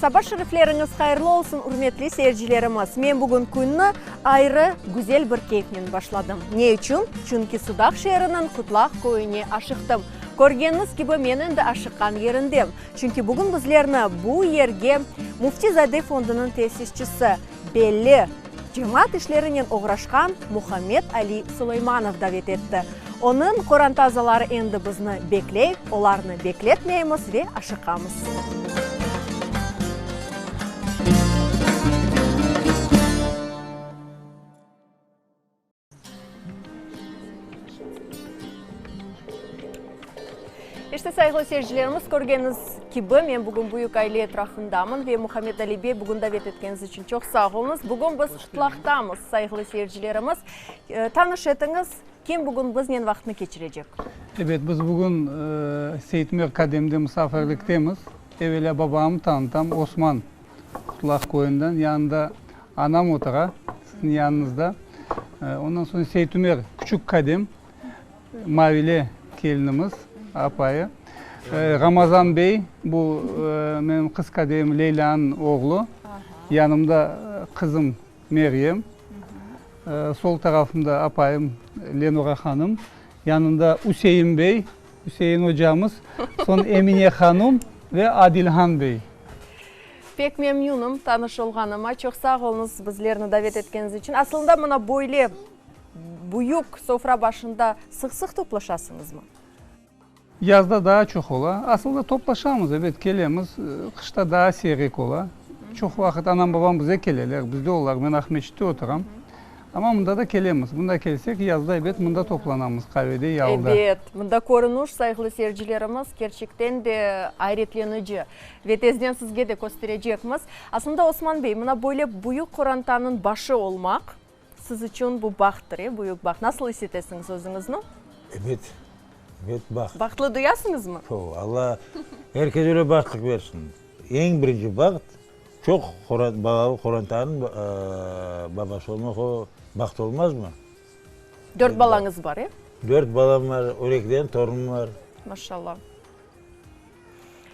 Saba şerifleriñiz hayırlı olsun, ürmetli seyircilerimiz! Men bugün künni ayrı, güzel bir keyfnen başladım. Ne içün? Çünki Sudaq şeeriniñ Qutlaq köyüne aşıqtım. Körgeniñiz kibi, men endi aşıqqan yerindem. Çünki bugün bizlerni bu yerge Müfti-zade fondunıñ tesisçisi, belli cemaat işlerinen oğraşqan Muhammed Ali Suleymanov davet etti. Onıñ qoranta azaları endi bizni bekley, olarnı bekletmeymiz ve aşıqamız. İşte, sayğılı seyircilerimiz, körgeniñiz kibi, men bugün büyük aile etrafındamın ve Muhammed Ali bey, bugün davet etkeniñiz içün çoq sağ oluñız. Bugün biz Qutlaqtamız, sayğılı seyircilerimiz. Tanış etiñiz, kim bugün biznen vaqıtnı keçirecek? Ebet, biz bugün Seyitmer Kademde musafirliktemiz. Evelâ babamnı tanıtam, Osman Qutlaq köyünden, yanında anam otura, siziñ yanıñızda. Ondan soñ Seytümer Küçük Kadem, Mavile kelinimiz, apayı. Ramazan bey, bu menim qız kadeyim Leylânıñ oğlu. Yanımda qızım Meryem. Sol tarafımda apayım Lenura hanım. Yanında Üsein bey, Üsein ocamız, soñ Emine hanum ve Adilhan bey. Pek memnünim tanış olğanıma. Çoq sağ oluñız bizlerni davet etkeniñiz içün. Asılında mına böyle büyük sofra başında sıq-sıq toplaşasıñızmı? Yazda daa çoq ola. Asılında toplaşamız, ebet, kelemiz. Qışta daa siyrek ola. Çoq vaqıt anam-babam bize keleler, bizde olar. Men Aqmescitte oturam. Amma mında da kelemiz. Mında kelsek, yazda, ebet, mında toplanamız, qavede, yalıda. Ebet, mında körünüş, sayğılı seyircilerimiz, kerçekten de ayretlenici. Ve tezden sizge de kösterecekmiz. Aslında, Osman bey, mına böyle büyük qorantanıñ başı olmaq, siz içün bu bahttır, e, büyük baht. Nasıl is etesiñiz özüñizni? Ebet, ebet, baht. Bahtlı duyasıñızmı? O, Alla er kes öyle bahtlıq bersin. Eñ birinci baht, çoq balalı qorantanıñ babası olmaq, o baht olmazmı? Dört balañız bar, e? Dört balam bar, on ekiden torunım bar. Maşallah.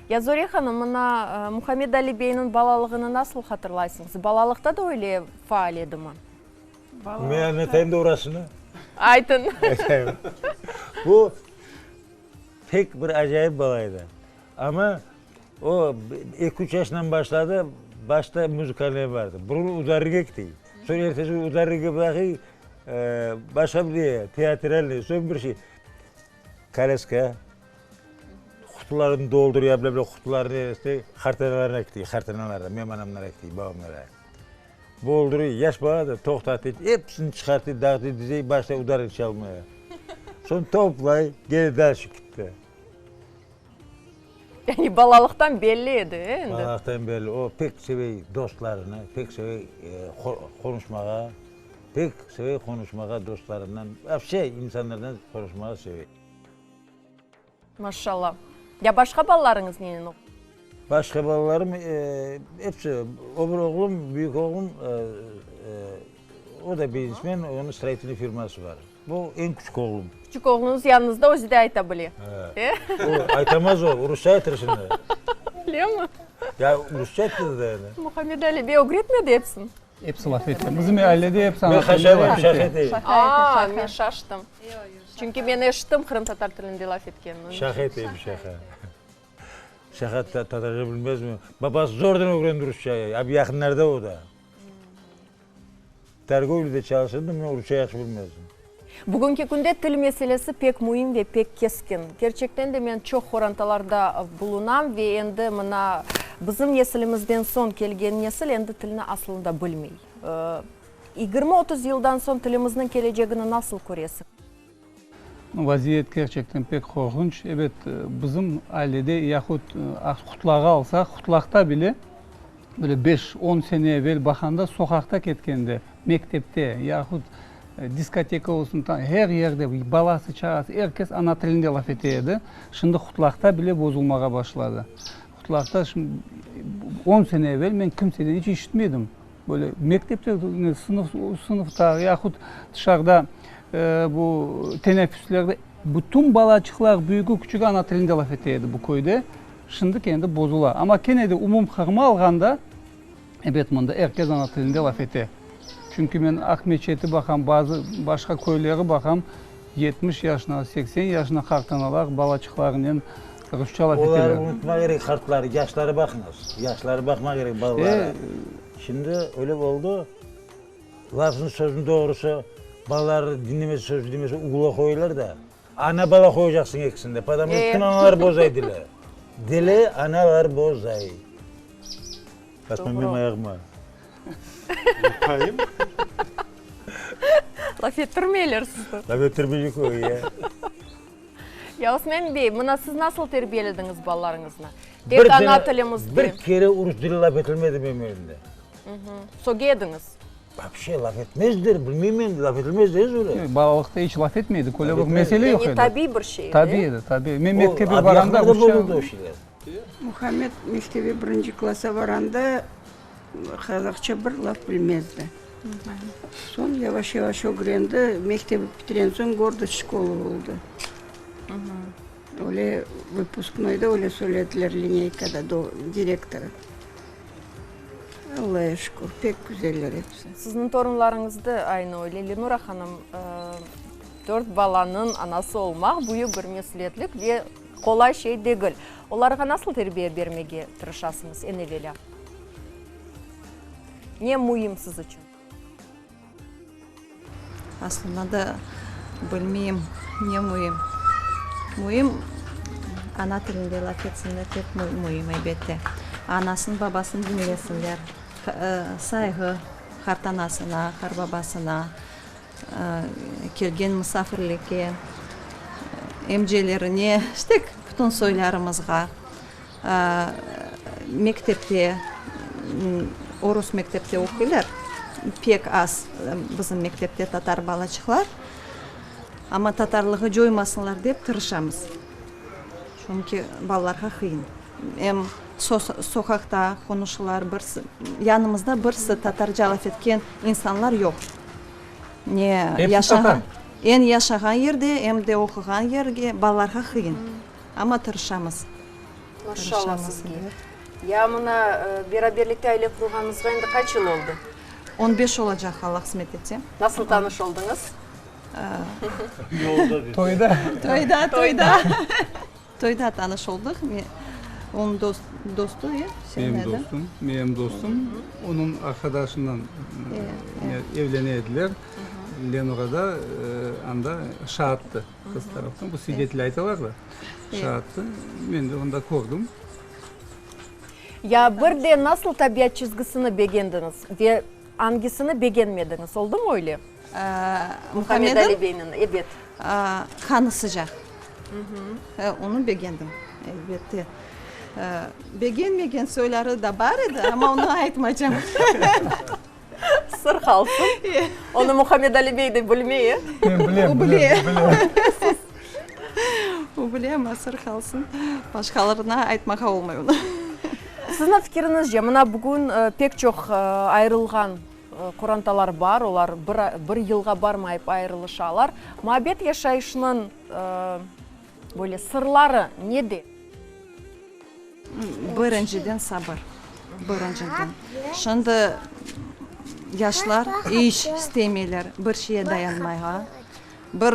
Ya Zore hanım, mına Muhammed Ali beyniñ balalığını nasıl hatırlaysıñız? Balalıqta da öyle faal edimi? Men añlatayım doğrasını. Aytın. Aytayım. Bu pek bir acayip bala edi. Amma o eki-üç yaşından başladı, başta muzıkalnıye bardı. Burun udarnıge kete. Soñ ertesi künü udarnıge bıraqıy, başqa bir neye, teatralnıy, soñ bir şey. Kolâska, qutularını doldurıya, bile-bile qutularını este qartanalarına kete, qartanalara, menim anamlara kete, babamlara. Boldurıy, yaş bala da toqtatı, episini çıqartı, dağıtı, dizey, başlay udarıy çalmaya. Soñ toplay, kene dalşe kitti. Yani balalıqtan belli edi, e, endi? Balalıqtan belli. O pek sevey dostlarını, pek sevey qonuşmağa, pek sevey qonuşmağa dostlarından, vapşe insanlardan qonuşmağa sevey. Maşallah. Ya başqa balalarıñız nenen oquy? Başqa balalarım episi, o bir oğlum, büyük oğlum, o da biznesmen, onıñ stroitelnıy firması bar. Bu eñ küçük oğlum. Küçük oğluñız yanıñızda, özü de ayta bile. He. O, aytamaz o, rusça aytır şimdi. Öylemi? Ya rusça ayttı da endi. Muhammed Ali bey ögretmedi epsini? Episi laf ete. Bizim ailede episi ana tilinde laf ete. Aa, men şaştım. Çünki men eşittim qırımtatar tilinde laf etkenini. Şaqa eteyim, şaqa. Şaqa tatarca bilmezmi? Babası zordan ögrendi rusça, abi yaqınlarda o da. Torgovlâda çalışırdım, men rusça yahşı bilmezdim. Bugünki künde til meselesi pek müim ve pek keskin. Kerçekten de men çoq qorantalarda bulunam ve endi mına bizim nesilimizden soñ kelgen nesil endi tilni asılında bilmey. Yigirmi-otuz yıldan soñ tilimizniñ kelecegini nasıl köresiñ? Vaziyet kerçekten pek qorqunç. Ebet, bizim ailede yahut Qutlağı alsaq, Qutlaqta bile böyle beş, on sene evel baqanda soqaqta ketkende, mektepte yahut diskoteka olsun, her yerde balası, çağası, er kes ana tilinde laf ete edi. Şimdi Qutlaqta bile bozulmağa başladı. Qutlaqta şimdi on sene evel men kimseden iç işitmedim. Böyle mektepte, sınıf, sınıfta yahut tışarıda bu teneffüslerde bütün balaçıqlar, büyügi, küçügi ana tilinde laf ete edi bu köyde. Şimdiki endi bozula. Amma kene de umum Qırımı alğanda, ebet, mında er kes ana tilinde laf ete. Çünki men Aqmeçeti baqam, bazı başqa köyleri baqam, 70 yaşına, 80 yaşına qartanalar balaçıqlarınen rusça laf eteler. Oları unutmaq kerek, qartları, yaşları baqıñız. Yaşları baqmaq kerek, balaları. Şimdi öyle oldı, lafnıñ, sözniñ doğrusı, balalar diñlemese, söz diñlemese, ugla qoyular da. Ana bala qoyacaqsıñ ekisini de, potomu bütün analar bozay dili. Dili analar bozay. Basma menim ayağıma. Laf ettirmeyler sizni. Laf ettirmeycek o, ya. Ya Osman bey, mına siz nasıl terbiyelediñiz balalarıñıznı? Tek ana tilimizde. Bir kere urus dili laf etilmedi menim evimde. Söge ediñiz. Vapşe laf etmezler, bilmeyim endi, laf etilmez de öyle. Balalıqta iç laf etmeydik, öyle bir mesele yoq edi. Yani tabiiy bir şey edi. Tabiiy edi, tabiiy. Men mektepke barğanda rusça. Muhammed mektebe birinci klassa barğanda qazaqça bir laf bilmezdi. Soñ yavaş-yavaş ögrendi, mektebi bitiren soñ gordost şkolı oldı. Öyle vıpusknoyda öyle söylediler lineykada direktorı. Allaya şükür, pek güzeller episi. Sizniñ torunlarıñız da aynı öyle, Lenura hanım, dört balanıñ anası olmaq büyük bir mesülietlik ve qolay şey degil. Olarğa nasıl terbiye bermege tırışasıñız eñ evelâ? Ne müim siz içün? Aslında da bilmeyim, ne müim. Müim, ana tilinde laf etsinler, pek müim, elbette. Anasını, babasını diñlesinler, sayğı qartanasına, qarbabasına, kelgen musafirlikke, emcelerine, işte, bütün soylarımızğa. Mektepte, orus mektepte oquylar, pek az bizim mektepte tatar balaçıqlar, amma tatarlığı coymasınlar dep tırışamız, çünki balalarğa qıyın, em soqaqta qonuşılar, birisi, yanımızda birisi tatarca laf etken insanlar yoq, ne yaşağan, em yaşağan yerde, em de oquğan yerge balalarğa qıyın. Amma tırışamız. Maşallah sizge. Ya mına beraberlikte aile qurğanıñızğa endi qaç yıl oldı? On beş olacaq, Alla qısmet etse. Nasıl tanış oldıñız? Yolda. Toyda. Toyda, toyda. Toyda tanış oldıq. Onıñ dostu, e? Menim dostum, menim dostum. Onıñ arqadaşından evlene ediler. Lenura da anda şaattı. Qız taraftan, bu svidetel aytalar da, şaattı. Men de onda kördim. Ya bir de nasıl tabiat çizgisini begendiñiz ve angisini begenmediñiz, oldumı öyle? Muhammed Ali beyniñ, ebet. Qanı sıcaq. Onı begendim, elbette. Begenmegen soyları da bar edi, amma onı aytmaycam. Sır qalsın. Onı Muhammed Ali bey de bilmey, e? Men bilem, bilem, bilem. O bile, amma sır qalsın. Başqalarına aytmağa olmay onı. Siziñ fikiriñizce, mına bugün pek çoq ayırılğan qorantalar bar, olar bir yılğa barmayıp ayırılışalar. Muabbet yaşayışınıñ böyle sırları nede? Birinciden sabır, birinciden. Şimdi yaşlar iç istemeyler bir şeye dayanmağa, bir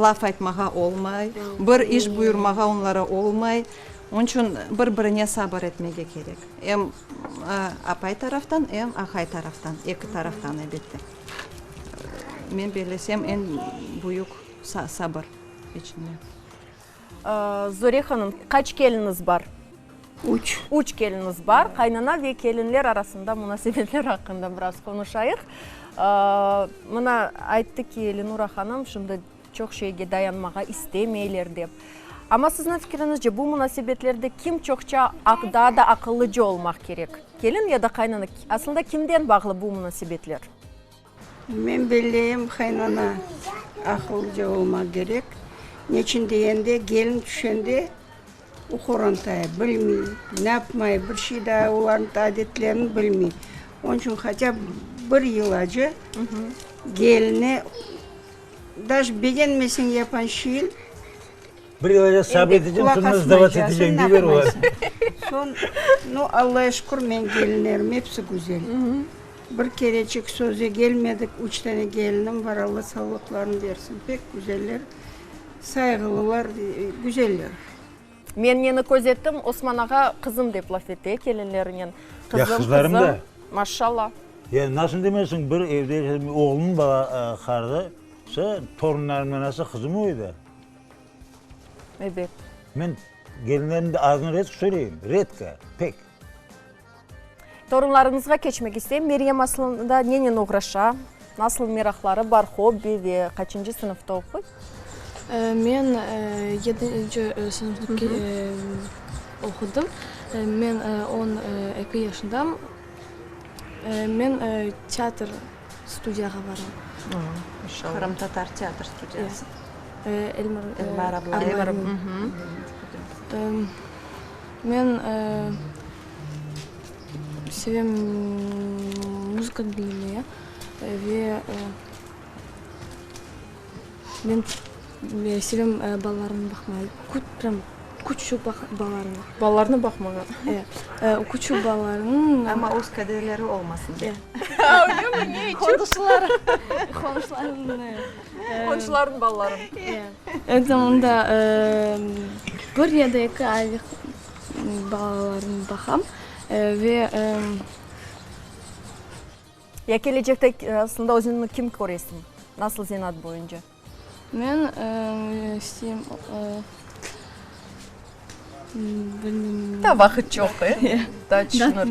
laf aytmağa olmay, bir iş buyurmağa onlara olmay. Onıñ içün bir-birine sabır etmege kerek. Em apay taraftan, em aqay taraftan, eki taraftan elbette. Men bellesem, eñ büyük sabır içinde. Zore hanım, qaç keliniz bar? Üç. Üç keliniz bar. Qaynana ve kelinler arasında munasebetler aqqında biraz qonuşayıq. Mına, ayttı ki, Lenura hanım, şimdi çoq şeyge dayanmağa istemeyler dep. Amma sizniñ fikriñizce, bu munasebetlerde kim çoqça, daa da aqıllıca olmaq kerek, kelin ya da qaynana? Aslında kimden bağlı bu munasebetler? Men belleyim, qaynana aqıllıca olmaq kerek. Neçün degende, kelin tüşende o qorantayı bilmey, napmay, bir şey daa olarnıñ adetlerini bilmey. Onıñ içün hatâ bir yıl acı keline, daje begenmeseñ yapan şeyin. Bir yıl sabır eteceñ, Qulaq soñra sdavats asmaycaqsıñ, eteceñ, deyler olar. naqmaysıñ. Soñ, nu, Allaya şükür, menim kelinlerim episi güzel. Bir kereçik söze gelmedik, üç tane kelinim bar, Alla sağlıqlarını bersin, pek güzeller, sayğılılar, güzeller. Men neni köz ettim, Osman ağa qızım dep laf ete kelinlerinen. Ya Qızım, qızlarım qızım, da. maşşalla. Ya nasıl demezsiñ, bir evde yaşadım, oğlumnıñ bala qarısı, torunlarımdan asa qızım o edi. Ebet. Men gelinlerimniñ adını redko söyleyim, redko, pek. Torunlarıñızğa keçmek isteyim. Meryem aslında nenen oğraşa, nasıl meraqları bar, hobbi ve qaçıncı sınıfta oquy? Men yedinci sınıfta oqudım. Men 12 yaşındam. Men teatr studiyağa baram. Qırımtatar teatr studiyası. Elmar abla. Men sevem muzıka diñlemeye ve men sevem balalarnı baqmağa, prям küçük balalarnı. Balalarnı baqmağa? E, küçük balalarnı. Amma öz kaderleri olmasın dep. Öylemi? Ne içün? Qonuşılar. Qonuşılarnı. Qonşularnıñ balaları. E, zamanda bir ya da eki aylıq balalarını baqam ve. Ya kelecekte aslında özüñni kim köresiñ? Nasıl zenaat boyunca? Men isteyim, bilmeyim. Daa vaqıt çoq, e? Daa tüşünir.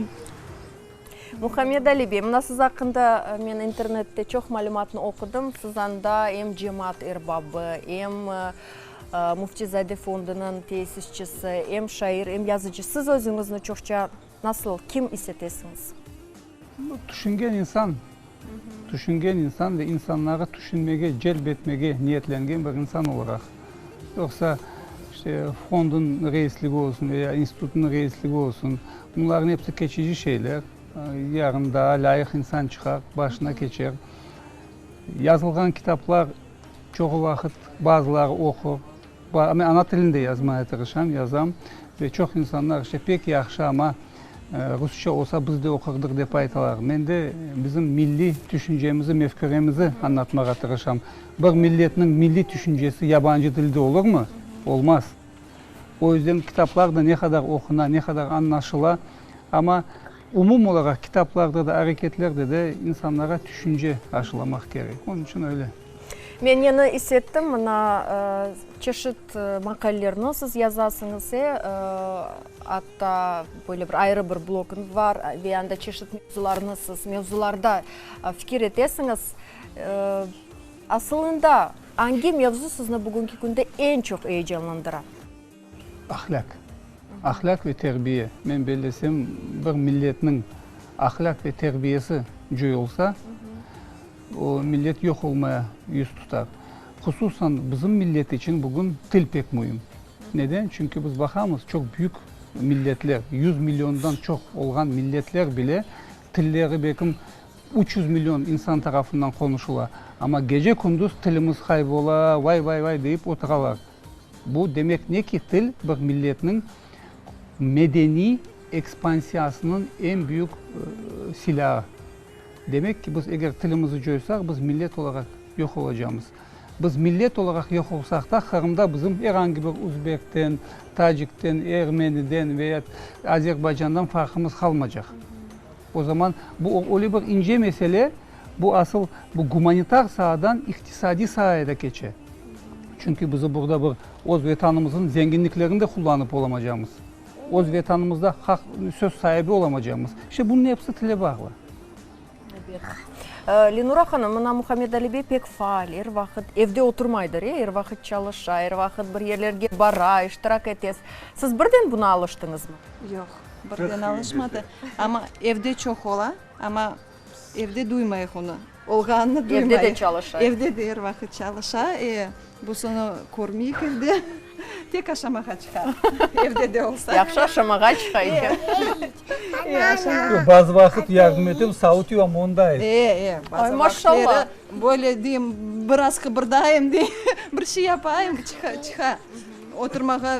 Muhammed Ali bey, mına siz aqqında men internette çoq malümatnı oqudım. Siz anda em cemaat erbabı, em Müftizade fondunıñ tesisçisi, em şair, em yazıcı. Siz özüñizni çoqça nasıl, kim is etesiñiz? Tüşüngen insan, tüşüngen insan ve insanları tüşünmege celp etmege niyetlengen bir insan olaraq. Yoqsa, işte, fondunıñ reisligi olsun ve ya institutnıñ reisligi olsun, bunlarnıñ episi keçici şeyler. Yarın daa lâyıq insan çıqar, başına keçer. Yazılğan kitaplar çoğu vaqıt bazıları oqur. Men ana tilinde yazmaya tırışam, yazam ve çoq insanlar, işte, pek yahşı, amma rusça olsa biz de oqurdıq, dep aytalar. Men de bizim milliy tüşüncemizi, mefküremizi añlatmağa tırışam. Bir milletniñ milliy tüşüncesi yabancı tilde olurmı? Olmaz. O yüzden kitaplar da ne qadar oquna, ne qadar añlaşıla, amma umum olaraq kitaplarda da, areketlerde de insanlara tüşünce aşılamaq kerek. Onıñ içün öyle. Men neni is ettim, mına, çeşit maqalelerni siz yazasıñız, e, atta böyle bir ayrı bir bloguñız bar ve anda çeşit mevzularnı siz, mevzularda fikir etesiñiz. Asılında, angi mevzu sizni bugünki künde eñ çoq eyecanlandıra? Ahlâq. Ahlâq ve terbiye. Men bellesem, bir milletniñ ahlâq ve terbiyesi coyulsa, o millet yoq olmaya yüz tutar. Hususan, bizim millet içün bugün til pek müim. Neden? Çünki biz baqamız, çoq büyük milletler, yüz milliondan çoq olğan milletler bile tilleri belkim 300 million insan tarafından qonuşıla. Amma gece-kündüz tilimiz qaybola, vay-vay-vay deyip oturalar. Bu demek ne ki, til bir milletniñ medeniy ekspansiyasınıñ eñ büyük silâı. Demek ki, biz eger tilimizi coysaq, biz millet olaraq yoq olacamız. Biz millet olaraq yoq olsaq da, Qırımda bizim er angi bir uzbekten, tacikten, ermeniden ve ya azerbaycandan farqımız qalmacaq. O zaman bu öyle bir ince mesele, bu asıl bu gumanitar saadan iqtisadiy saaya da keçe. Çünki bizi burada bir öz Vetanımıznıñ zenginliklerini de qullanıp olamacamız. Öz Vetanımızda haq, söz saibi olamacamız. İşte bunıñ episi tile bağlı. Ebet. Lenura hanım, mına Muhammed Ali bey pek faal, er vaqıt evde oturmaydır, e, er vaqıt çalışa, er vaqıt bir yerlerge bara, iştirak ete. Siz birden buna alıştıñızmı? Yoq, birden alışmadı. Amma evde çoq ola, amma evde duymayıq onı. Olğanını duymayıq. Evde de çalışa. Evde de er vaqıt çalışa. E, biz onı körmeyik evde. Tek aşamağa çıqa, evde de olsa. Yahşı aşamağa çıqa eken. E, aşamağa. Yoq, bazı vaqıt yardım etem, savut yuvam, onday. E, e, bazı Ay, maşallah. vaqıtları böyle deyim, biraz qıbırdayım, dey, bir şey yapayım, çıqa, çıqa. Oturmağa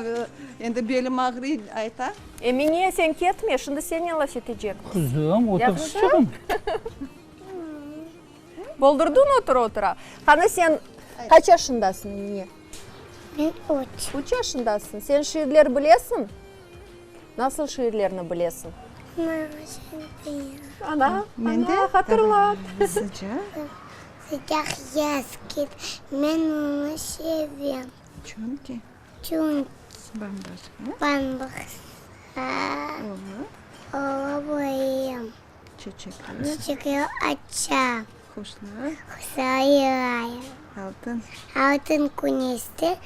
endi belim ağrıy, ayta. Emine, sen ketme, şimdi sennen laf etecekmiz. Qızım, otur sıçığım. Boldurdıñ otura-otura. Qani sen qaç yaşındasıñ, Emine? Men üç. Üç yaşındasıñ. Sen şiirler bilesiñ? Nasıl şiirlerni bilesiñ? Ana, ana, hatırlat. Sıcaq. Sıcaq yaz keldi, men onı sevem. Çünki. Çünki. Bam-başqa. Bam-başqa. Ola. Ola bilem. Çeçekler. Çeçekler aça. Quşlar. Sayray. Altın. Altın küneşte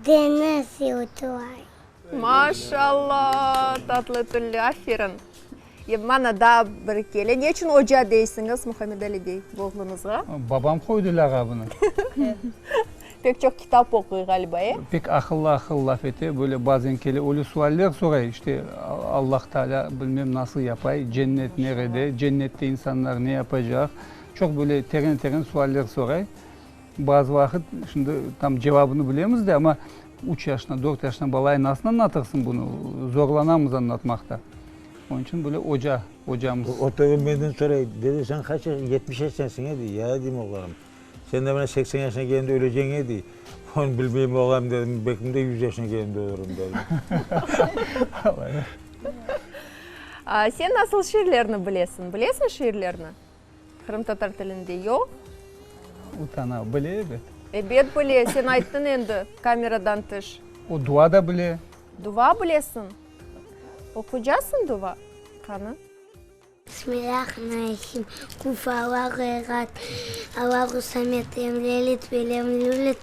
deñiz yıltıray. Maşallah, tatlı tilli, aferin. Mana daa bir kele. Ne içün oca deysiñiz, Muhammed Ali bey, bu oğluñızğa? Babam qoydı lağabını. Pek çoq kitap oquy ğaliba, e? Pek aqıllı-aqıllı laf ete, böyle bazen kele, öyle sualler soray, işte, Allah Taalâ bilmem nasıl yapay, cennet nerede, cennette insanlar ne yapacaq, çoq böyle teren-teren sualler soray. Bazı vaqıt, şimdi tam cevabını bilemiz de, amma üç yaşına, dört yaşına balayı nasıl añlatırsıñ bunı, zorlanamız añlatmaqta. Onıñ içün böyle oca, ocamız. O tövbe menden soray, dede sen qaç yaş, 70 yaşındasıñ e, dey. Ya, deyim, oğlanım, sen de mına 80 yaşına kelgende öleceñ e, dey. Onı bilmeyim, oğlanım, dedim, belkim de 100 yaşına kelgende ölürüm, dedim. Sen nasıl şiirlerni bilesiñ? Bilesiñ şiirlerni? Qırımtatar tilinde yoq. Utana, bile ebet. Ebet bile, sen ayttıñ endi kameradan tış. O dua da bile. Dua bilesiñ? Oquycasıñ dua? Qani? Bismillahirrahmanirrahim. Qul Allahu ehad, Allahu samed, lem yelid ve lem yulid,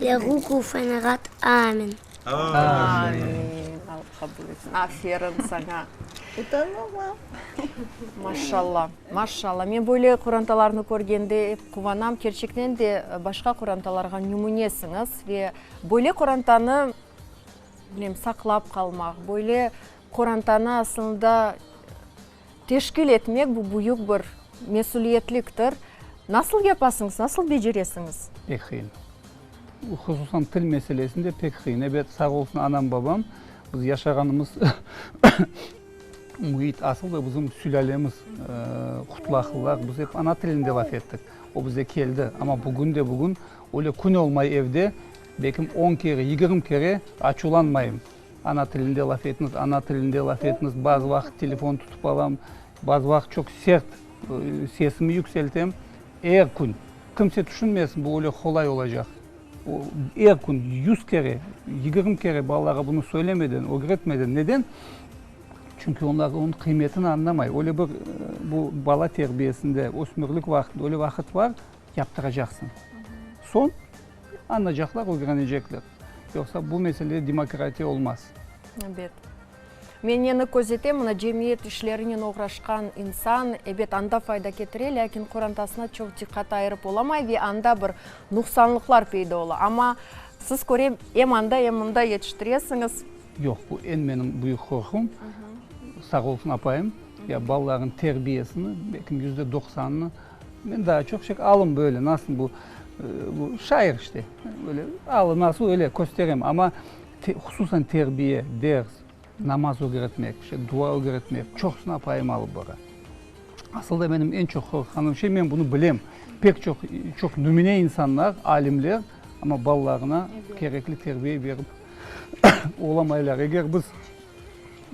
lehu kufuven ehad. Amin. Amin. Alla qabul etsin. Aferin saña. Utanmama. Maşalla, maşalla. Men böyle qorantalarnı körgende ep quvanam. Kerçekten de başqa qorantalarğa nümünesiñiz ve böyle qorantanı, bilmeyim, saqlap qalmaq, böyle qorantanı aslında teşkil etmek bu büyük bir mesüliyetliktir. Nasıl yapasıñız, nasıl beceresiñiz? Pek qıyın. Hususan til meselesinde pek qıyın. Ebet, sağ olsun anam-babam, biz yaşağanımız müit asıl da bizim sülâlemiz qutlaqlılar, biz ep ana tilinde laf ettik. O bize keldi. Amma bugün de bugün öyle kün olmay evde, belkim on kere, 20 kere açuvlanmayım. Ana tilinde laf etiñiz, ana tilinde laf etiñiz. Bazı vaqıt telefon tutıp alam, bazı vaqıt çoq sert sesimi yükseltem. Er kün. Kimse tüşünmesin, bu öyle qolay olacaq. Er kün yüz kere, 20 kere balalarğa bunı söylemeden, ögretmeden. Neden? Çünki onlar onıñ qıymetini añlamay. Öyle bir bu bala terbiyesinde, ösmürlik vaqtında öyle vaqıt bar, yaptıracaqsıñ. Soñ añlaycaqlar, ögrenecekler. Yoqsa bu meselede demokratiya olmaz. Ebet. Men neni közetem, mına cemiyet işlerinen oğraşqan insan, ebet, anda fayda ketire, lâkin qorantasına çoq diqqat ayırıp olamay ve anda bir nuqsanlıqlar peyda ola. Amma siz körem, em anda, em mında yetiştiresiñiz. Yoq, bu eñ menim büyük qorqum. Sağ olsun apayım, ya balalarnıñ terbiyesini, belkim %90-ını men daa çoq şey alım böyle, nasıl bu, bu şair işte, böyle alı nasıl öyle kösterem, amma hususan terbiye, ders, namaz ögretmek, işte dua ögretmek, çoqusını apayım alıp bara. Asıl da menim eñ çoq qorqqanım şey, men bunı bilem, pek çoq, çoq nümüne insanlar, alimler, amma balalarına kerekli terbiye berip olamaylar. Eger biz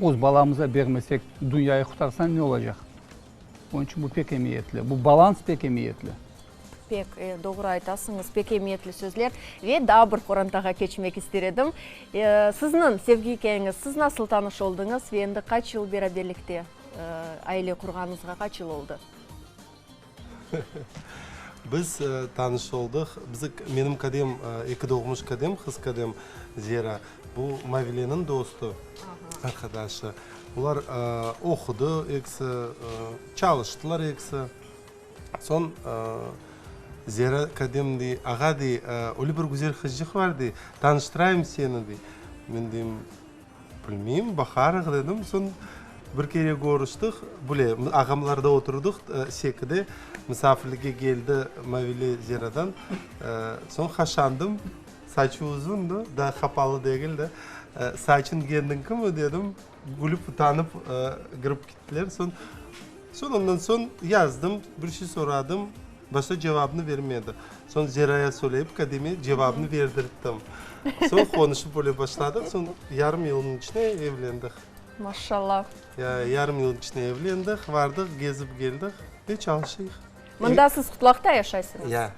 öz balamıza bermesek, dünyayı qurtarsañ ne olacaq? Onıñ içün bu pek emiyetli, bu balans pek emiyetli. Pek doğru aytasıñız, pek emiyetli sözler. Ve daa bir qorantağa keçmek ister edim. Sizniñ sevgi ikâyeñiz, siz nasıl tanış oldıñız ve endi qaç yıl beraberlikte, aile qurğanıñızğa qaç yıl oldı? Biz tanış oldıq, bizi, menim kadem, eki doğmuş kadem, qız kadem Zera, bu Mavileniñ dostu, arqadaşı. Olar oqudı ekisi, çalıştılar ekisi. Soñ Zera kadem dey, ağa dey, öyle bir güzel qızçıq bar dey, tanıştırayım seni dey. Men deyim, bilmeyim, baqarıq dedim. Soñ bir kere körüştik, böyle ağamlarda oturdıq sekide, misafirlikke keldi Mavile Zeradan. Soñ haşandım. Saçı uzundı, daa qapalı degil de. Saçıñ kendiñkimi dedim, gülüp utanıp kirip kettiler. Soñ, soñ ondan soñ yazdım, bir şey soradım, başta cevabını bermedi. Soñ Zeraya söyleyip kademe cevabını berdirttim. Soñ qonuşıp öyle başladıq, soñ yarım yılnıñ içinde evlendik. Maşallah. Ya, yarım yılnıñ içinde evlendik, vardıq, gezip keldik ve çalışıyıq. Mında siz Qutlaqta yaşaysıñız? Ya.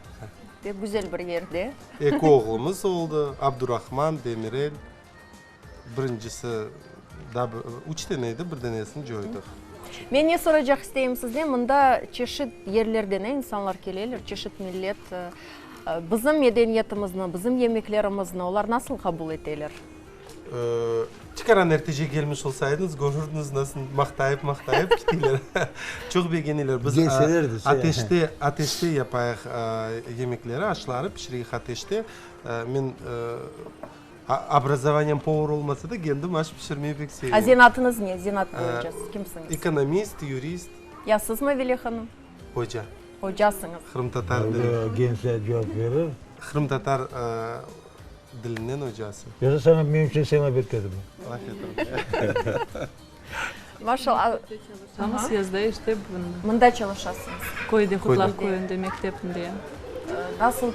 Pek güzel bir yerde. Eki oğlumız oldı, Abdurahman, Demirel. Birincisi, daa bir, üç tane edi, bir danesini coydıq. Men ne soracaq isteyim sizden, mında çeşit yerlerden insanlar keleler, çeşit millet. Bizim medeniyetimizni, bizim yemeklerimizni olar nasıl qabul eteler? Tikaran ertece kelmiş olsaydıñız, körürdiñiz nasıl maqtayıp-maqtayıp keteyler. Çoq begeneyler. Biz ateşte, ateşte yapayıq yemekleri, aşları pişireyik ateşte. Men obrazovaniyem povar olmasa da, kendim aş pişirmeyi pek sevem. A zenaatıñız ne? Zenaat boyunca siz kimsiñiz? Ekonomist, yurist. Ya siz, Mavile hanım? Oca. Ocasıñız. Qırımtatar dili. Gençler cevap berir. Qırımtatar dilinden ocası. Yoqsa saña menim içün sen laf et dedimi? Laf etim. Maşallah. Çalışamız yazda işte bunda. Mında çalışasıñız. Köyde, Qutlaq köyünde, mektepinde. Nasıl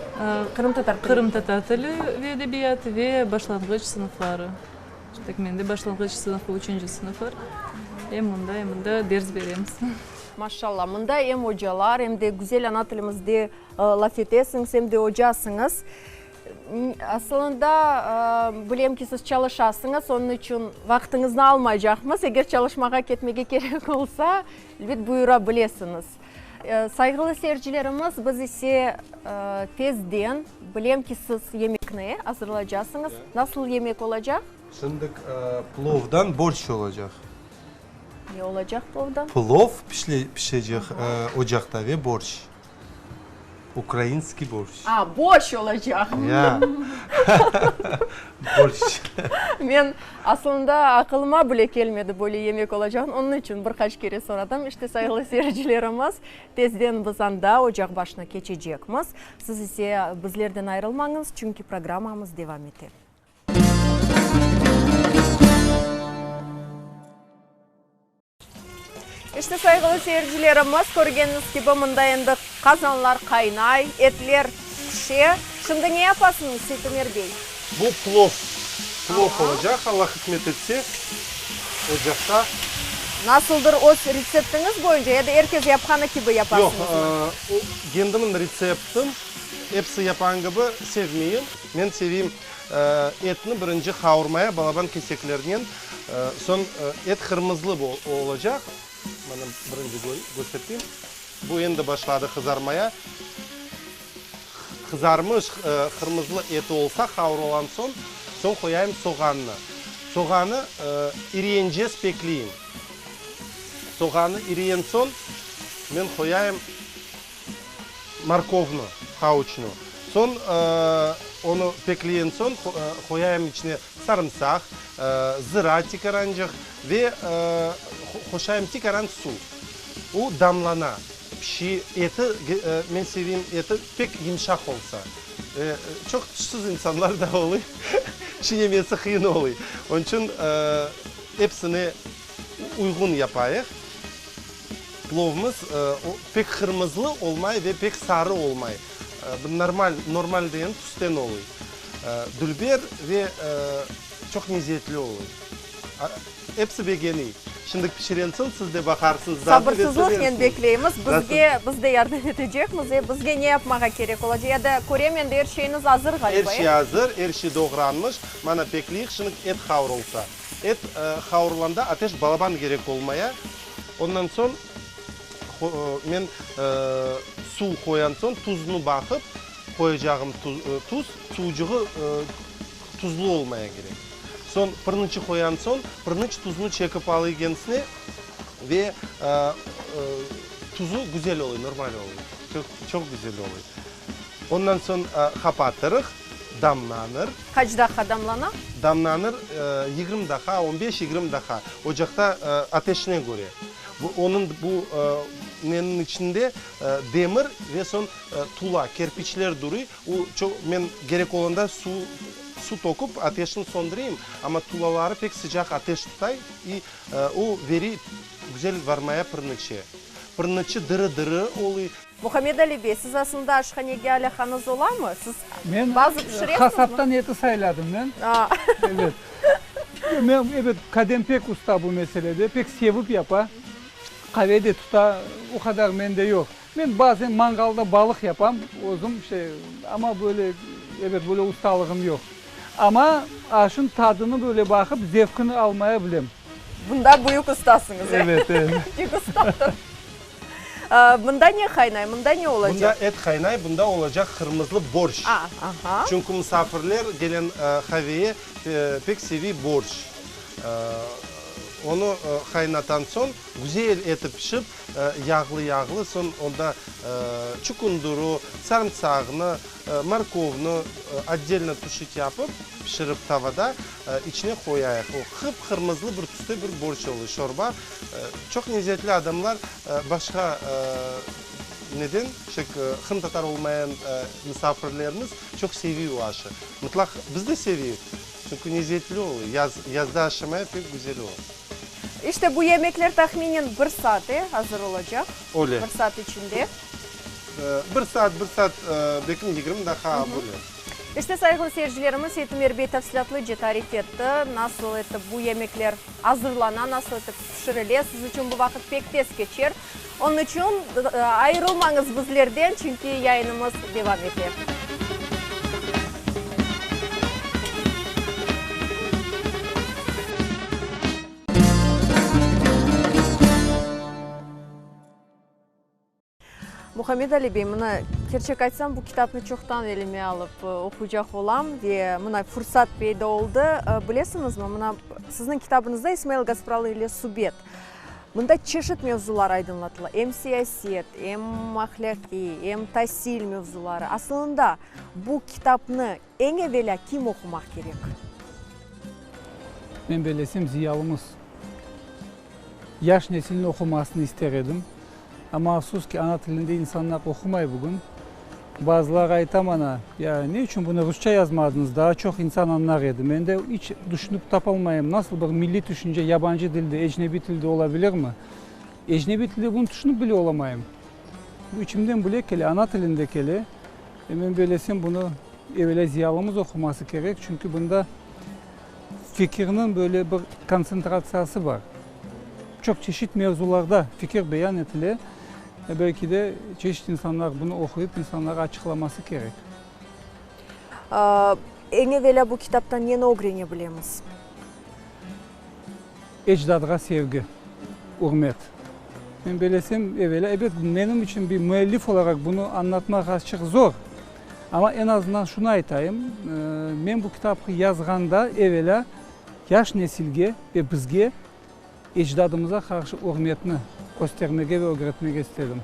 qırımtatar tili? Qırımtatar tili ve edebiyatı ve başlanğıç sınıfları. İşte mende başlanğıç sınıfı, üçünci sınıflar. Em mında, em mında ders beremiz. Maşallah, mında em ocalar, em de güzel ana tilimizde laf etesiñiz, em de ocasıñız. Asılında, bilem ki, siz çalışasıñız, onıñ içün vaqtıñıznı almaycaqmız. Eger çalışmağa ketmege kerek olsa, elbet, buyura bilesiñiz. Sayğılı seyircilerimiz, biz ise tezden, bilem ki, siz yemekni azırlaycasıñız. Nasıl yemek olacaq? Şimdi plovdan borşç olacaq. Ne olacaq plovdan? Plov pişecek ocaqta ve borşç. Ukrainskiy borşç. A, borşç olacaq. Ya. Borşç. Men aslında aqılıma bile kelmedi böyle yemek olacağını, onıñ içün bir qaç kere soradım. İşte, sayğılı seyircilerimiz, tezden biz anda ocaq başına keçecekmiz. Siz ise bizlerden ayrılmañız, çünki programmamız devam ete. İşte, sayğılı seyircilerimiz, körgeniñiz kibi, mında endi qazanlar qaynay, etler pişe. Şimdi ne yapasıñız, Seytumer bey? Bu plov, plov olacaq, Alla qısmet etse, ocaqta. Nasıldır öz retseptiñiz boyunca ya da er kes yapqanı kibi yapasıñızmı? Yoq, kendimniñ retseptim, episi yapqan kibi sevmeyim. Men seveyim etni birinci qavurmaya balaban keseklernen. Soñ et qırmızılı olacaq. Mana birinci kösterteyim. Bu endi başladı qızarmaya. Qızarmış qırmızılı eti olsa, qavurılğan soñ, soñ qoyayım soğannı. Soğanı iriyencez pekleyim. Soğanı iriyen soñ men qoyayım Morkovnı, havuçnı. Soñ onı pekleyen soñ qoyayım içine sarımsaq, zıra tikarançıq ve qoşayım tikaran suv. O damlana, pişi, eti, men seveyim eti pek yımşaq olsa. Çoq tişsiz insanlar da oluy, çiğnemesi qıyın oluy. Onıñ içün episini uyğun yapayıq. Plovımız pek qırmızılı olmay ve pek sarı olmay. Bir normal, normal degen tüsten oluy. Dülber ve çoq lezetli oluy. Episi begeniy. Şimdi pişiren soñ siz de baqarsıñız dadını ve Sabırsızlıqnen bekleymiz. Bizge, biz de yardım etecekmiz. E, bizge ne yapmağa kerek olacaq? Ya da körem endi er şeyiñiz azır ğaliba, e? Er şey azır, er şey doğranmış. Mana bekleyik, şimdi et qavurılsa. Et qavurılanda ateş balaban kerek olmaya. Ondan soñ men suv qoyan soñ tuznı baqıp qoyacağım tuz, suvcuğı tuzlu olmaya kerek. Soñ pırnıçı qoyan soñ pırnıç tuznı çekip alıy kendisine ve tuzu güzel oluy, normal oluy, çoq çoq güzel oluy. Ondan soñ qapatırıq, damlanır. Qaç daqqa damlana? Damlanır 20 daqqa, on beş, 20 daqqa, ocaqta ateşine köre. Bu, onıñ bu. neniñ içinde demir ve soñ tula, kerpiçler duruy. O çoq, men kerek olanda suv, su töküp ateşni söndüreyim, amma tulaları pek sıcaq ateş tutay i o veri güzel varmaya pırnıçe. Pırnıçı dırı-dırı oluy. Muhammed Ali bey, siz aslında aşhanege alâqañız olamı? Siz Men bazı pişiresiñizmi? Qasaptan eti sayladım men. Ebet. Men, ebet, kadem pek usta bu meselede, pek sevip yapa. Qave de tuta, o qadar mende yoq. Men bazen manğalda balıq yapam, özüm şey, amma böyle, ebet, böyle ustalığım yoq. Amma aşın tadını böyle baqıp, zevqini almaya bilem. Bunda büyük ustasıñız, e? Evet, evet. Büyük ustadır. Mında ne qaynay, mında ne olacaq? Bunda et qaynay, bunda olacaq qırmızılı borşç. A, aha. Çünki musafirler gelen qaveye pek seviy borşç. Onı qaynatan soñ, güzel etip pişip, yağlı-yağlı, soñ onda çukunduru, sarımsağını, morkovnı otdelno tuşit yapıp, pişirip tavada, içine qoyayıq. O, qıp-qırmızılı bir tüste bir borşç olur, şorba. Çoq lezetli adamlar başqa neden, şek, qırımtatar olmayan misafirlerimiz çoq seviy o aşı. Mıtlaq biz de seviyik, çünki lezetli olur, yaz, yazda aşamaya pek güzel olur. İşte bu yemekler tahminen bir saat, e, azır olacaq? Öyle. Bir saat içinde. Bir saat, bir saat, belki 20 daqqa böyle. İşte, sayğılı seyircilerimiz, Seytumer bey tafsilâtlıca tarif etti, nasıl etip bu yemekler azırlana, nasıl etip pişirile. Siz içün bu vaqıt pek tez keçer. Onıñ içün ayırılmañız bizlerden, çünki yayınımız devam ete. Muhammed Ali bey, mına, kerçek aytsam, bu kitapnı çoqtan elime alıp oquycaq olam ve mına fursat peyda oldı. Bilesiñizmi, mına sizniñ kitabıñızda İsmail Gaspralı ile subet. Mında çeşit mevzular aydınlatıla, em siyaset, em ahlâqiy, em tasil mevzuları. Asılında, bu kitapnı eñ evelâ kim oqumaq kerek? Men bellesem, ziyalımız. Yaş nesilniñ oqumasını ister edim. Amma afsus ki, ana tilinde insanlar oqumay bugün. Bazıları ayta mana, ya ne içün bunı rusça yazmadıñız, daa çoq insan añlar edi. Men de iç düşünip tapalmayım, nasıl bir milliy tüşünce yabancı dilde, ecnebiy tilde olabilirmi? Ecnebiy tilde bunı tüşünip bile olamayım. Bu içimden bile kele, ana tilinde kele. E men bellesem, bunı evelâ ziyalımız oquması kerek, çünki bunda fikirniñ böyle bir kontsentratsiyası bar. Çoq çeşit mevzularda fikir beyan etile, ve belki de çeşit insanlar bunı oquyıp, insanlarğa açıqlaması kerek. Eñ evelâ bu kitaptan neni ögrene bilemiz? Ecdadğa sevgi, ürmet. Men belesem, evelâ, ebet, menim içün bir müellif olaraq bunı añlatmaq azçıq zor. Amma eñ azından şunı aytayım, men bu kitapnı yazğanda, evelâ, yaş nesilge ve bizge ecdadımıza qarşı ürmetni köstermege ve ögretmege istedim.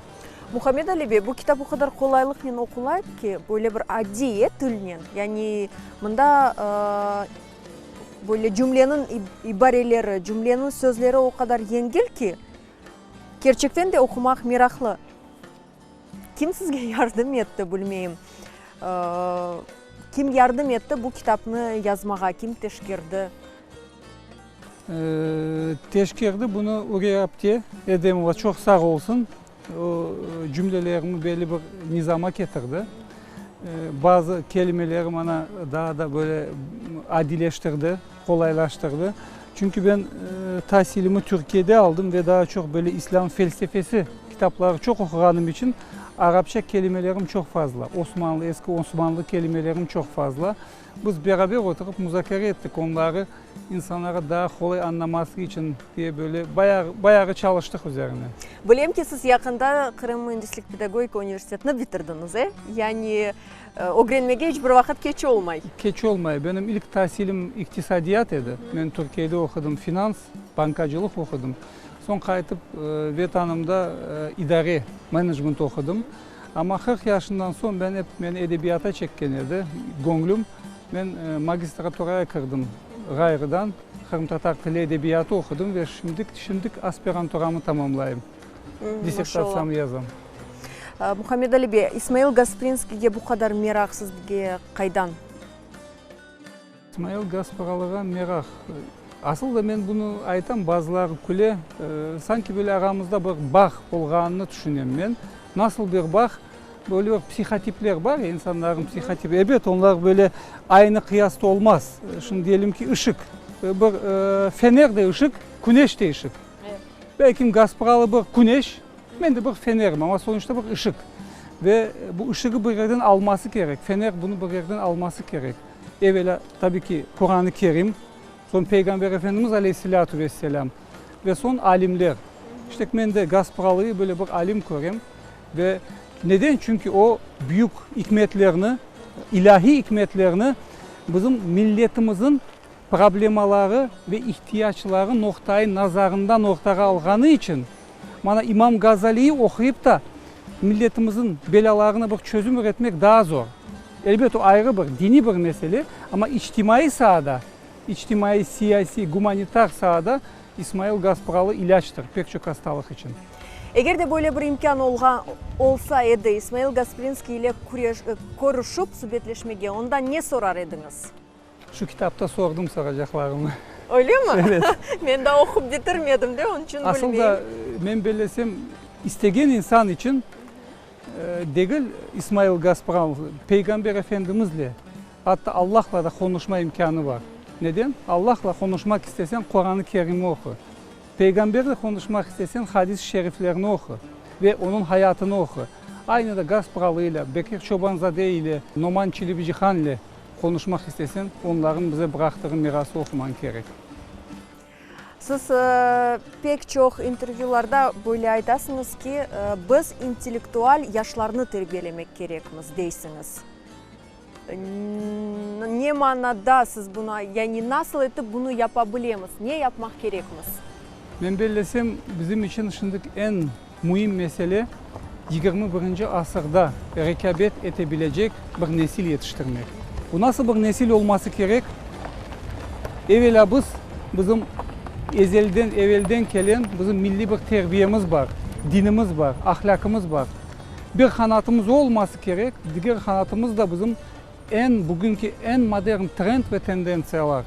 Muhammed Ali bey, bu kitap o qadar qolaylıqnen oqulay ki, böyle bir adiy tilnen, yani mında böyle cümleniñ ibareleri, cümleniñ sözleri o qadar yengil ki, kerçekten de oqumaq meraqlı. Kim sizge yardım etti, bilmeyim. Kim yardım etti bu kitapnı yazmağa, kim teşkerdi? Teşkerdi bunı Uriye apte Edemova, çoq sağ olsun. O, cümlelerimi belli bir nizama ketirdi. Bazı kelimeleri mana daa da böyle adileştirdi, qolaylaştırdı. Çünki ben tasilimi Türkiyede aldım ve daa çoq böyle islâm felsefesi kitapları çoq oquğanım içün arapça kelimelerim çoq fazla, osmanlı, eski osmanlı kelimelerim çoq fazla. Biz beraber oturıp muzakere ettik onları insanlara daa qolay añlaması içün diye böyle bayağı, bayağı çalıştıq üzerine. Bilem ki, siz yaqında Qırım müendislik pedagogika universitetini bitirdiñiz, e? Yani ögrenmege iç bir vaqıt keç olmay. Keç olmay. Benim ilk tasilim iqtisadiyat edi. Men Türkiyede oqudım finans, bankacılıq oqudım. Soñ qaytıp Vetanımda idare, menecment oqudım. Amma 40 yaşından soñ ben ep meni edebiyata çekken edi göñlüm. Men magistraturaya kirdim ğayrıdan, qırımtatar tili, edebiyatı oqudım ve şimdik, şimdik aspiranturamı tamamlayım. Dissertatsiyamnı yazam. Muhammed Ali bey, İsmail Gasprinskiyge bu qadar meraq sizge qaydan? İsmail Gaspıralığa meraq. Asıl da men bunı aytam, bazıları küle, sanki böyle aramızda bir bağ olğanını tüşünem men. Nasıl bir bağ? Böyle bir psihotipler bar ya, insanların psihotipi. Ebet, onlar böyle aynı qıyasta olmaz. Şimdi diyelim ki, ışıq. Bir fener de ışıq, küneş de ışıq. Belkim Gaspıralı bir küneş, Men de bir fenerim, amma sonuçta bir ışıq. Ve bu ışığı bir yerden alması kerek, fener bunı bir yerden alması kerek. Evelâ, tabi ki, Quran-ı Kerim, soñ Peyğamber Efendimiz aleyhisselâtu vesselâm ve soñ alimler. İşte men de Gaspıralı'yı böyle bir alim körem. Ve neden? Çünki o büyük ikmetlerni, ilâhiy ikmetlerni bizim milletimizin problemaları ve ihtiyaçları noqtaiy nazarından ortağa alğanı içün, mana İmam Gazaliyi oquyıp da milletimizin belâlarına bir çözüm üretmek daa zor. Elbet, o ayrı bir diniy bir mesele, amma içtimaiy saada, içtimaiy, siyasiy, gumanitar saada İsmail Gaspıralı ilâctır pek çoq hastalıq içün. Eger de böyle bir imkân olğan olsa edi, İsmail Gasprinskiy ile körüşip subetleşmege, ondan ne sorar ediñiz? Şu kitapta sordım soracaqlarımnı. Öylemi? Evet. Men daa oqup bitirmedim de, onıñ içün bilmeyim. Asıl da, men bellesem, istegen insan içün degil İsmail Gaspıralı, Peygamber Efendimizle, atta Allahla da qonuşma imkânı bar. Neden? Allahla qonuşmaq isteseñ, Quran-ı Kerimni oqu. Peygamberle qonuşmaq isteseñ, hadis-i şeriflerni oqu ve onıñ hayatını oqu. Aynı da Gaspıralı ile, Bekir Çoban-zade ile, Noman Çelebicihan ile Qonuşmaq isteseñ, onların bize bıraqtığı mirası oqumañ kerek. Siz pek çoq intervyularda böyle aytasıñız ki, biz intellektual yaşlarnı terbiyelemek kerekmiz, deysiñiz. Ne manada siz bunı, yani nasıl etip bunı yapa bilemiz, ne yapmaq kerekmiz? Men bellesem, bizim içün şimdik eñ Müim mesele, 21-nci asırda rekabet ete bilecek bir nesil yetiştirmek. Bu nasıl bir nesil olması kerek? Evelâ biz, bizim ezelden, evelden kelen bizim milliy bir terbiyemiz bar, dinimiz bar, ahlâqımız bar. Bir qanatımız o olması kerek, diger qanatımız da bizim eñ bugünki eñ modern trend ve tendentsiyalar.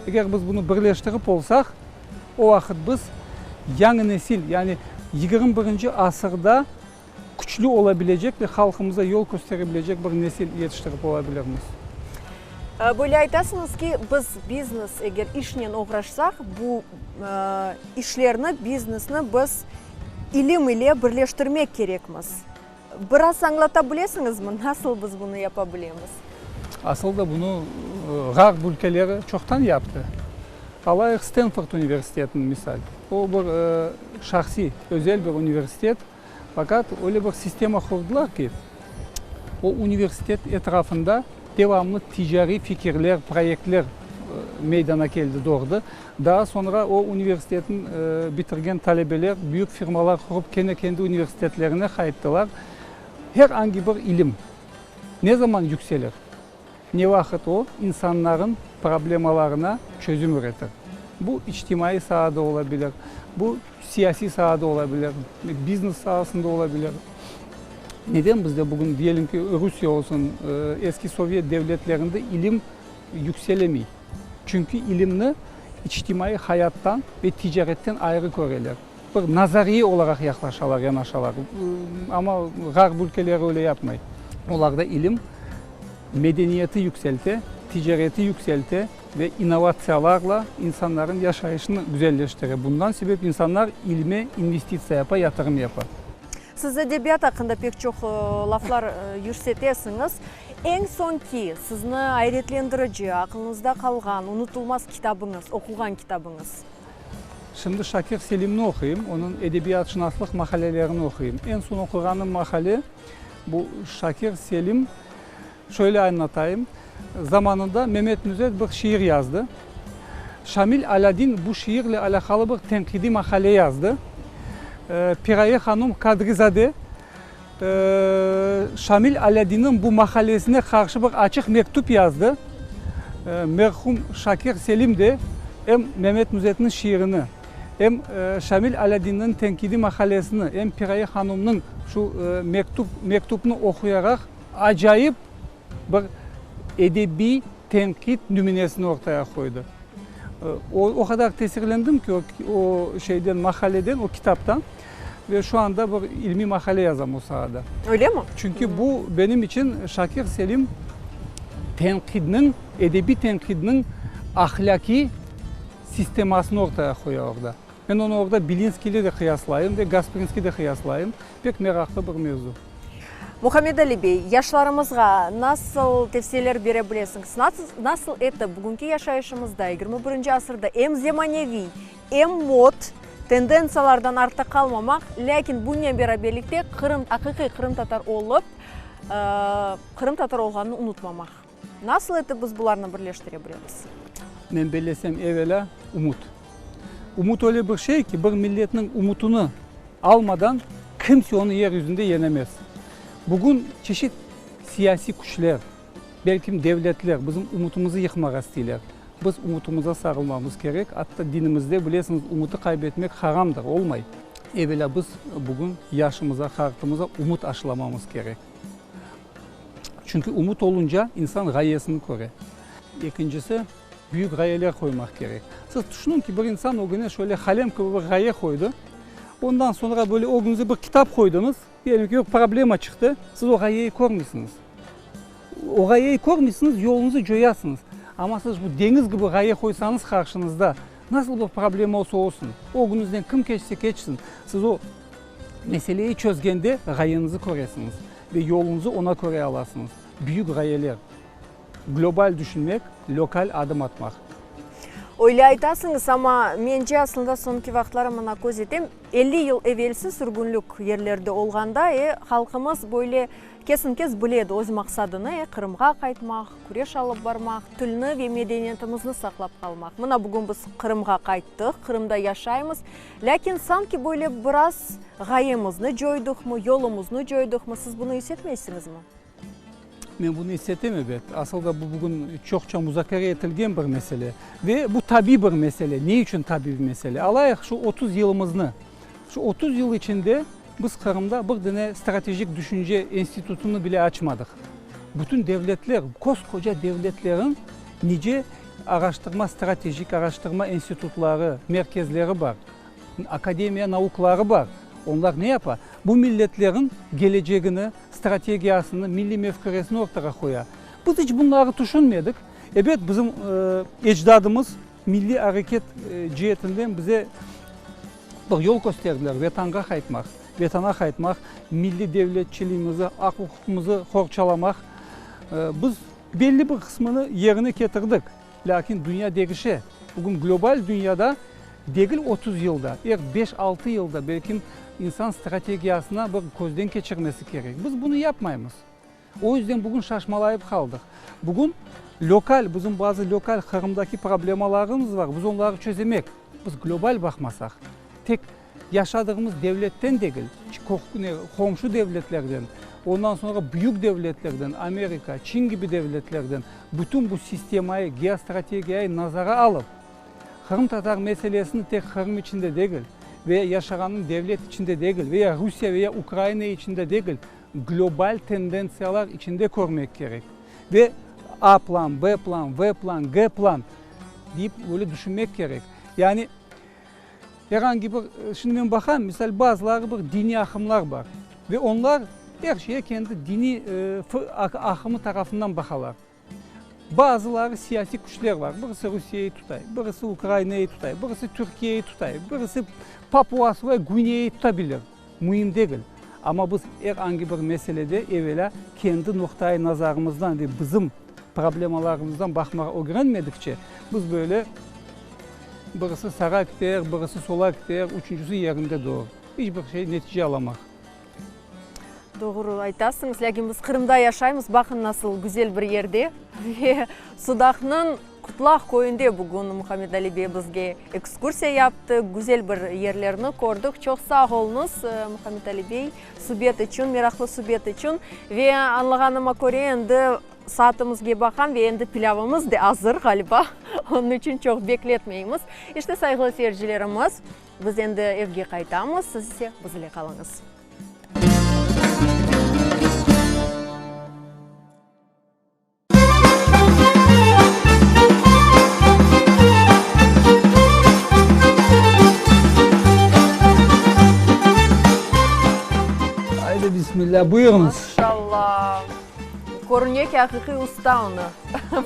Eger biz bunı birleştirip olsaq, O vaqıt biz yañı nesil, yani 21-nci asırda küçlü ola bilecek ve halqımıza yol köstere bilecek bir nesil yetiştirip ola bilirmiz. Böyle aytasıñız ki, biz biznes, eger işnen oğraşsaq, bu işlerni, biznesni biz ilim ile birleştirmek kerekmiz. Biraz añlata bilesiñizmi, nasıl biz bunı yapa bilemiz? Asıl da bunı Ğarp ülkeleri çoqtan yaptı. Alayıq Stenford universitetini misal. O bir şahsiy, özel bir universitet, faqat öyle bir sistema qurdılar ki, o universitet etrafında devamlı ticariy fikirler, proyektler meydana keldi, doğdı. Daa soñra o universitetni bitirgen talebeler büyük firmalar qurıp kene kendi universitetlerine qayttılar. Her angi bir ilim ne zaman yükselir? Ne vaqıt o insanların problemalarına çözüm üretir? Bu içtimaiy saada olabilir, bu siyasiy saada olabilir, biznes saasında olabilir. Neden bizde bugün, diyelim ki, Rusiye olsun, eski sovyet devletlerinde ilim yükselemey? Çünki ilimni içtimaiy hayattan ve ticaretten ayrı köreler. Bir nazariye olaraq yaqlaşalar, yanaşalar. Amma ğarp ülkeleri öyle yapmay. Olarda ilim medeniyeti yükselte, ticareti yükselte ve innovatsiyalarla insanların yaşayışını güzelleştire. Bundan sebep insanlar ilme investitsiya yapa, yatırım yapa. Siz edebiyat aqqında pek çoq laflar yürsetesiñiz. Eñ soñki, sizni ayretlendirici, aqlıñızda qalğan, unutılmaz kitabıñız, oquğan kitabıñız? Şimdi Şakir Selimni oquyım, onıñ edebiyatşınaslıq maqalelerini oquyım. Eñ soñ oquğanım maqale, bu Şakir Selim, şöyle añlatayım, zamanında Memet Nüzet bir şiir yazdı. Şamil Alâdin bu şiirle alâqalı bir tenqidiy maqale yazdı. Piraye hanum Kadrizade Şamil Alâdinniñ bu maqalesine qarşı bir açıq mektüp yazdı. Merhum Şakir Selim de em Memet Nüzetniñ şiirini, Em Şamil Alâdinniñ tenqidiy maqalesini, em Piraye hanumnıñ şu mektüp, mektüpni oquyaraq acayip bir edebiy tenqid nümünesini ortaya qoydı. O, o qadar tesirlendim ki, o, o şeyden, maqaleden, o kitaptan ve şu anda bir ilmiy maqale yazam o saada. Öylemi? Çünki bu benim içün Şakir Selim tenqidniñ, edebiy tenqidniñ ahlâqiy sistemasını ortaya qoya orda. Men onı orda Belinskiy ile de qıyaslayım ve Gasprinskiy de qıyaslayım. Pek meraqlı bir mevzu. Muhammed Ali bey, yaşlarımızğa nasıl tevsiyeler bere bilesiñiz? Nasıl etip bugünki yaşayışımızda, 21-nci asırda em zemaneviy, em mod tendentsiyalardan artta qalmamaq, lâkin bunen beraberlikte qırım, aqiqiy qırımtatar olıp, qırımtatar olğanını unutmamaq? Nasıl etip biz bularnı birleştire bilemiz? Men bellesem, evelâ, ümüt. Ümüt öyle bir şey ki, bir milletniñ ümütini almadan kimse onı yer yüzünde yenemez. Bugün çeşit siyasiy küçler, belkim devletler bizim ümütimizi yıqmağa isteyler. Biz ümütimize sarılmamız kerek, atta dinimizde, bilesiñiz, ümüti qaybetmek haramdır, olmay. Evelâ biz bugün yaşımıza, qartımıza ümüt aşılamamız kerek. Çünki ümüt olunca insan ğayesini köre. Ekincisi, büyük ğayeler qoymaq kerek. Siz tüşüniñ ki, bir insan ögüne şöyle qalem kibi bir ğaye qoydı, ondan soñra böyle ögüñize bir kitap qoydıñız, diyelim ki, bir problema çıqtı, siz o ğayeyi körmeysiñiz. O ğayeyi körmeysiñiz, yoluñızı coyasıñız. Amma siz bu deñiz kibi ğaye qoysañız qarşıñızda, nasıl bir problema olsa olsun, ögüñizden kim keçse keçsin, siz o meseleyi çözgende ğayeñizi köresiñiz ve yoluñızı oña köre alasıñız. Büyük ğayeler. Global düşünmek, lokal adım atmaq. Öyle aytasıñız, amma mence aslında soñki vaqıtları mına köz etem, 50 yıl evelsi sürgünlik yerlerde olğanda, e, halqımız böyle kesen-kes bile edi öz maqsadını, e, Qırımğa qaytmaq, küreş alıp barmaq, tilni ve medeniyetimizni saqlap qalmaq. Mına bugün biz Qırımğa qayttıq, Qırımda yaşaymız, lâkin sanki böyle biraz ğayemizni coyduqmı, yolumıznı coyduqmı, siz bunı is etmeysiñizmi? Men bunı is etem, ebet. Asıl da bu bugün çoqça muzakere etilgen bir mesele. Ve bu tabiy bir mesele. Ne içün tabiy bir mesele? Alayıq şu 30 yılımıznı. Şu 30 yıl içinde biz Qırımda bir dane stratejik düşünce institutını bile açmadıq. Bütün devletler, koskoca devletlerin nice araştırma, stratejik araştırma institutları, merkezleri bar. Akademiya naukları bar. Onlar ne yapa? Bu milletlerin kelecegini, strategiyasını, milliy mefküresini ortağa qoya. Biz iç bunları tüşünmedik. Ebet, bizim ecdadımız milliy areket ceetinden bize bir yol kösterdiler, Vetanğa qaytmaq, Vetana qaytmaq, milliy devletçiliğimizi, aq-uquqımızı qorçalamaq. Biz belli bir qısmını yerine ketirdik. Lâkin dünya degişe. Bugün global dünyada degil 30 yılda, er beş-altı yılda belkim insan strategiyasına bir közden keçirmesi kerek. Biz bunı yapmaymız. O yüzden bugün şaşmalayıp qaldıq. Bugün lokal, bizim bazı lokal Qırımdaki problemalarımız bar, biz onları çözemek. Biz global baqmasaq, tek yaşadığımız devletten degil, qomşu devletlerden, ondan soñra büyük devletlerden, Amerika, Çin kibi devletlerden, bütün bu sistemayı, geostrategiyayı nazara alıp, qırımtatar meselesini tek Qırım içinde degil, veya yaşağanıñ devlet içinde degil, veya Rusiye veya Ukraina içinde degil, global tendentsiyalar içinde körmek kerek. Ve A plan, B plan, V plan, G plan deyip öyle düşünmek kerek. Yani Er angi bir, şimdi men baqam, misal, bazıları bir diniy aqımlar bar ve onlar er şeye kendi diniy aqımı tarafından baqalar. Bazıları siyasiy küçler bar, birisi Rusiyeyi tutay, birisi Ukrainayı tutay, birisi Türkiyeyi tutay, birisi Papuas ve Gvineyi tutabilir, müim degil. Amma biz er angi bir meselede evelâ kendi noqtai nazarımızdan ve bizim problemalarımızdan baqmağa ögrenmedikçe, biz böyle Birisi sağa kiter, birisi sola kiter, üçüncisi yerinde durur. İç bir şey netice alamaq. Doğru aytasıñız, lâkin biz Qırımda yaşaymız, baqın nasıl güzel bir yerde ve Sudaqnıñ Qutlaq köyünde bugün Muhammed Ali bey bizge ekskursiya yaptı, güzel bir yerlerni kördik. Çoq sağ oluñız, Muhammed Ali bey, subet içün, meraqlı subet içün. Ve añlağanıma köre, endi Saatımızge baqam ve endi pilâvımız de azır ğaliba. Onıñ içün çoq bekletmeymiz. İşte, sayğılı seyircilerimiz, biz endi evge qaytamız, siz ise biz ile qalıñız. Haydi bismillah, buyurıñız. Maşallah! Körüne ki, aqiqiy usta onı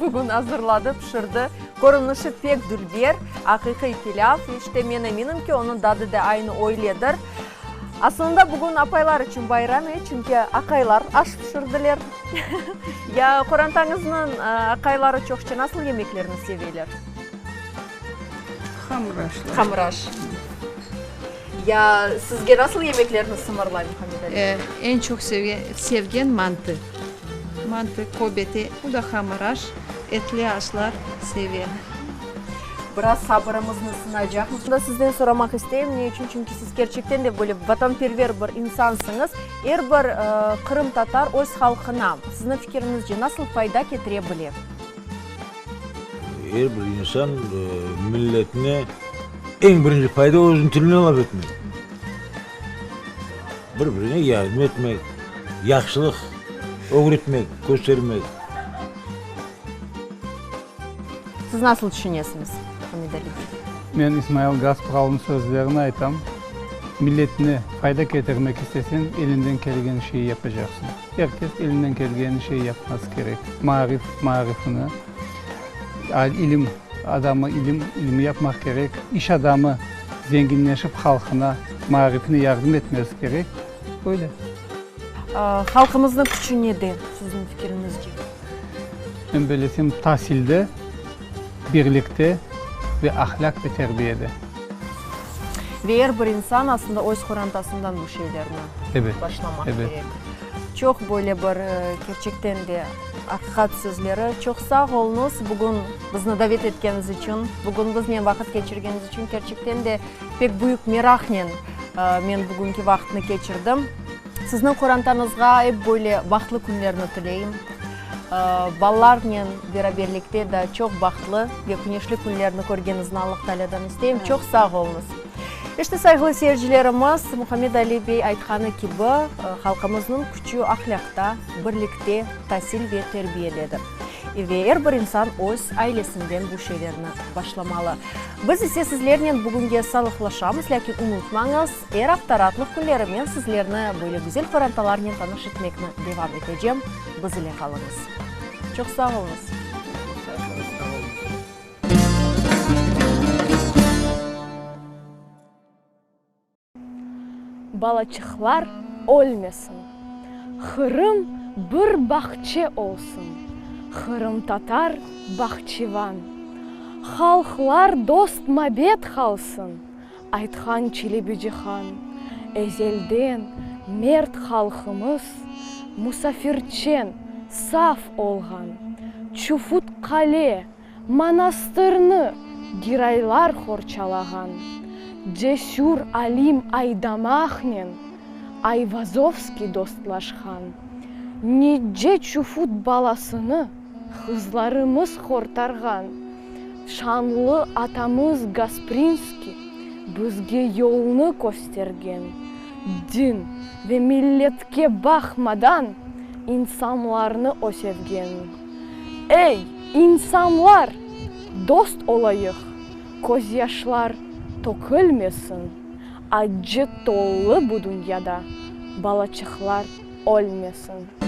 bugün azırladı, pişirdi. Körünişi pek dülber, aqiqiy pilâv. İşte, men eminim ki, onıñ dadı da aynı öyledir. Aslında bugün apaylar içün bayram, e, çünki aqaylar aş pişirdiler. Ya qorantañıznıñ aqayları çoqça nasıl yemeklerni seveler? Hamır aşlar. Hamır aş. Ya sizge nasıl yemeklerni sımarlay Muhammed Ali? Eñ çoq sevgen mantı. Mantı, köbete, bu da hamır aş, etli aşlar seve. Biraz sabırımıznı sınaycaqmız. Şunda sizden soramaq isteyim, ne içün? Çünki siz kerçekten de böyle vatanperver bir insansıñız. Er bir qırımtatar öz halqına, sizniñ fikiriñizce, nasıl fayda ketire bile? Er bir insan milletine eñ birinci fayda özüniñ tilini laf etmek. Bir-birine yardım etmek, yahşılıq ögretmek, köstermek. Siz nasıl tüşünesiñiz, Hamid Ali bey? Men İsmail Gaspralınıñ sözlerini aytam, Milletine fayda ketirmek isteseñ, eliñden kelgen şeyi yapacaqsıñ. Er kes elinden kelgen şeyi yapması kerek. Maarif, maarifini, ilim adamı ilim, ilimi yapmaq kerek, iş adamı zenginleşip halqına, maarifine yardım etmesi kerek. Öyle. Halqımıznıñ küçü nede, siziñ fikiriñizce? Men bellesem, tasilde, birlikte ve ahlâq ve terbiyede. Ve er bir insan aslında öz qorantasından bu şeylerni başlamaq kerek. Çoq böyle bir kerçekten de aqiqat sözleri. Çoq sağ oluñız, bugün bizni davet etkeniñiz içün, bugün biznen vaqıt keçirgeniñiz içün. Kerçekten de pek büyük meraqnen men bugünki vaqıtnı keçirdim. Sizniñ qorantañızğa ep böyle bahtlı künlerni tileyim. Balalarnen beraberlikte da çoq bahtlı ve küneşli künlerni körgeniñizni Allah Taalâdan isteyim. Çoq sağ oluñız. İşte, sayğılı seyircilerimiz, Muhammed Ali bey aytqanı kibi, halqımıznıñ küçü ahlâqta, birlikte, tasil ve terbiyededir. Ve er bir insan öz ailesinden bu şeylerni başlamalı. Biz ise sizlernen bugünge sağlıqlaşamız, lâkin unutmañız, Er afta raatlıq künleri men sizlerni böyle güzel qorantalarnen tanış etmekni devam etecem. Biz ile qalıñız. Çoq sağ oluñız. Balaçıqlar ölmesin. Qırım bir bağçe olsun, Qırımtatar bağçıvan. Halqlar dost-mabet qalsın, Aytqan Çelebicihan, Ezelden mert halqımız musafirçen, saf olğan. Çufut qale, manastırnı Giraylar qorçalağan. Cesür alim aydamaqnen Ayvazovskiy dostlaşqan. Nice çufut balasını qızlarımız qortarğan. Şanlı atamız Gasprinskiy bizge yolnı köstergen, din ve milletke baqmadan insanlarnı o sevgen. Ey, insanlar, dost olayıq, közyaşlar tökülmesin, accı tollı bu dünyada balaçıqlar ölmesin.